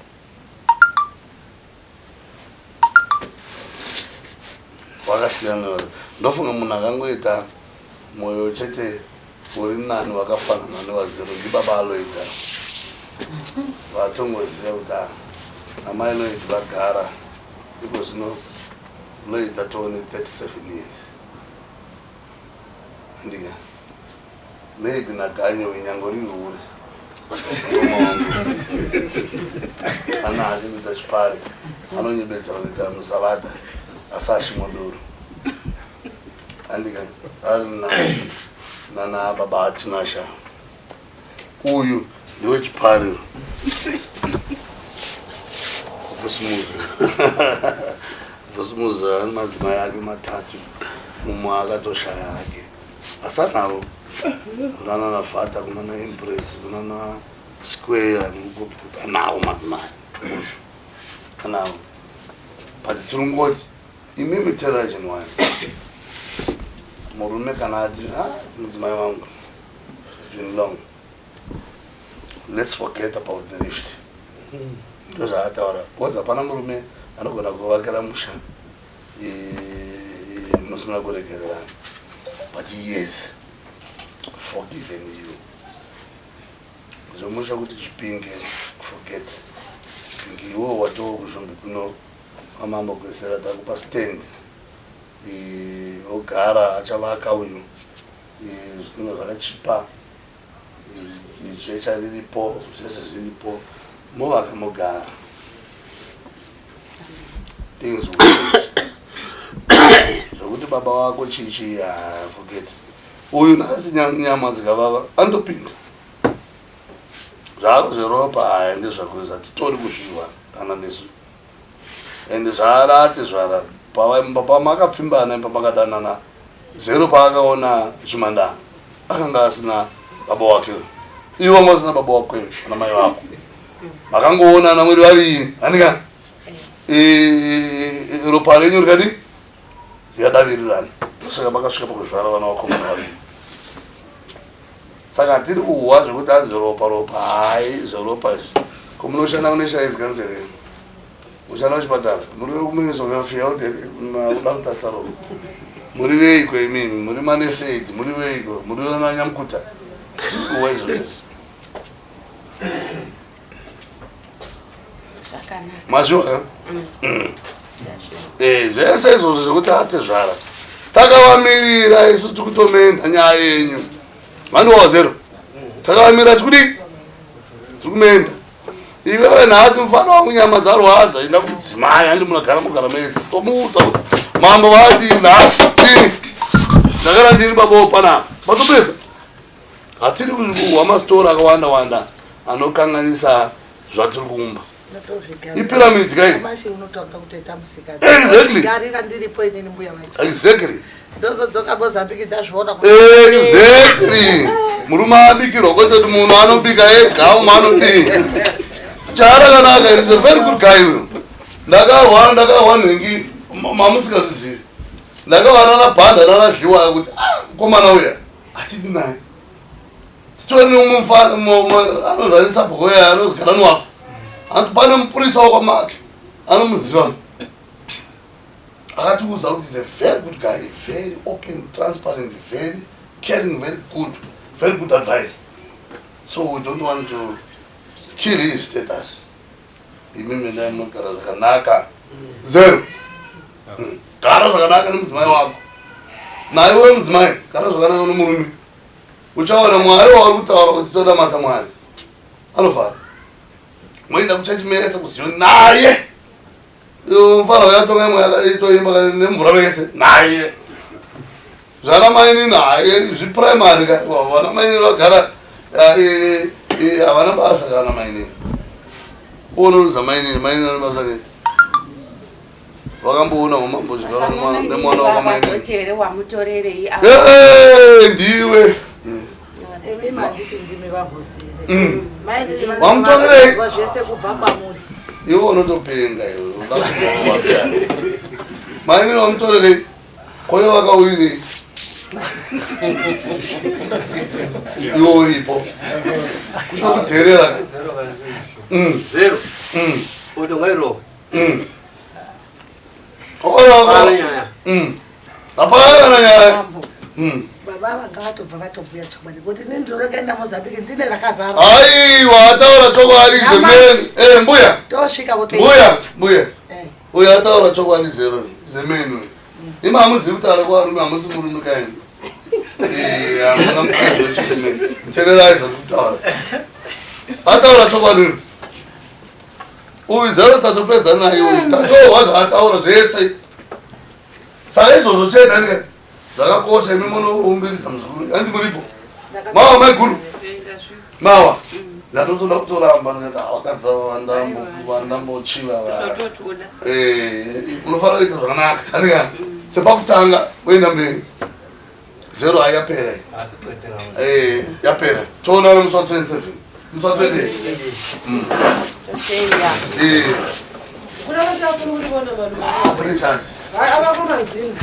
Wakasiyana newazero. Ndofunga munhu akangoita mwoyo chete uri nani wakafanana newazero ndibaba Aloida, vatongoziva kuti ah, amai Lloyd vagara iko zvino. Lloyd atone 37 years, andika maybe naganye wenyango riri uri ana hake kuita chipari, anonyebedzera kuita musavadha asi achimwa doro, andika ari nana baba atinasha. Uyu ndewechipariro Vhusumuzi. Vhusumuzi ane madzimai ake matatu, mumwe akatoshaya hake, asi anavo kunana nafata, kunana Empress, kunana Square, anawo madzimai mushu anawo. But tirongoti imimi terai chinhu wani, murume kana ati, ah, mudzimai wangu, it's been long, let's forget about the rift, ndozvaataura, because hapana murume anogona kuvakira musha musina kuregererana. But he has forgiven you. Zvomusha kuti Chipinge, forget Chipinge, iwewo watoo kuZhombe kuno. Amambo Gwesela takupa stand. Ogara achavaka uyu. Zvinhu zvakachipa. Jecha riripo, zvese zviripo. Movaka mogara. Things will change. Zvokuti baba wako chichi, ah, forget. Uyu nhasi nyama dzikavava anotopinda. Zvako zveropa haya ndezvako zvatitori kuzviwa kana nesu. And zvaarati zvara pamakapfimbana pamakadanana zero paakaona chimandana akanga asina baba wake iwe wanga usina baba wako ana mai vako makangoonana muri vaviri handika ropa renyu rikadi rikadavirirana ndosaka makasvika pakuzvara vana vakomana vaviri. Saka hatiri kuhwa zvekuti hanzi ropa ropa hayi zveropa izvi. Ko munoshanda kune shaidzi here? Mushanda kuchipatara muri vekuministry of health here? Makuda kutarisa ropa. Muri veiko imimi? Muri manesaid? Muri veiko? Muri vananyamukuta? Hatiri kuhwa izvozvo izvi. Zvakanaka. Mazviwa ka? Zvese izvozvo zvekuti atezvara takavamirira isu tikutomenda nyaya yenyu. Mandiwa zero. Takavamirira tikudi tikumenda. Iwewe nhasi mufana wangu nyama dzarwadza enda kudzimai handi munogara mugara mese. Tomuudza kuti mambo vati nhasi tini. Ndakara ndiri baba panapa. Matopedza. Hatiri kuhwa masitori akawanda wanda anokanganisa zvatiri kuumba. Ipyramid kai? Mashi unotanga kutoita musika. Exactly. Garira ndiripo inini mbuya vacho. Exactly. Ndozodzoka Mozambique ndazviona kuti Exactly. Murume abikirwa kwete kuti munhu anobika ega umwe anodii. Chaarakanaka is a very good guy uyu. Ndakahwa ndakahwa nhingi mamusingazvizivi. Ndakahwa nana bhanda nana zviwa kuti ah mukomana uya hatidi naye. Titori neumwe mufana anozarisa bhoya anozigara nwako. Hanti pane mupurisa wakwamake anomuziva. Akatiudza kuti is a very good guy, very open, transparent, very caring, very good, very good advice. So we don't want to kill his status. Imimi ndai munogara zvakanaka. Zero. Gara zvakanaka nemudzimai wako. Naiwe mudzimai, gara zvakanaka nemurume. Uchaona Mwari wauri kutaura kuti todamata Mwari. Anovhara. Moenda kuchechi mese kuziyo naye. Mufana uyatonga imwe itoimba nemvura vese naye. Zvana mainini haye zviprimary ka vana mainini vagara havana basa kana mainini. Unoruza mainini, mainini vane basa rei? Vakamboona umambozvigara nemwana wakamainini. Vazoti here wamutorerei apa? Ndiwe. Imi manditi ndimi vahosi here? Mainini Wamutorerei? vanozwa zvese kubva kwamuri. Iwe unotopenga iwe. Mainini wamutorerei? Koyo vakauyirei? Iwe uripo. Kutokudherera. Zero. Otongairova. Ona. Nyaya. Hapana kana nyaya. Baba vanga vatobva vatobhuya chokwadi kuti inini ndinokaenda Mozambique ndine rakazara. Aiwa ataura chokwadi zemeni. Mbuya. Tosvika Mbuya, votoenda. mbuya. Uyu ataura chokwadi zero. Zemeni. Imi hamuzivi kutaura kuvarume hamusi murume kaini. Hamuna mukadzi wechirume. Teererai zvatiri kutaura. Ataura chokwadi uyu. Uyu zero tatopedza naye uyu. Tatohwa zvaataura zvese. Saka izvozvo chete ndika zvakakosha imi munoumbiridza muzukuru. Handi muripo. Mawa maiguru. Mawa. Ndatotoda kutoramba ndikati vakadzi ava vandambochiva va. Unofanira kuita zvakanaka. Handika sepakutanga woenda mberi. Zero hai yapera iyi. Yapera. Toonana musi wa 27. Musi wa 28. Totenda. Kuna vanhu vakuru uri vona vanhu. Kune chance. Hayi avakomanzini.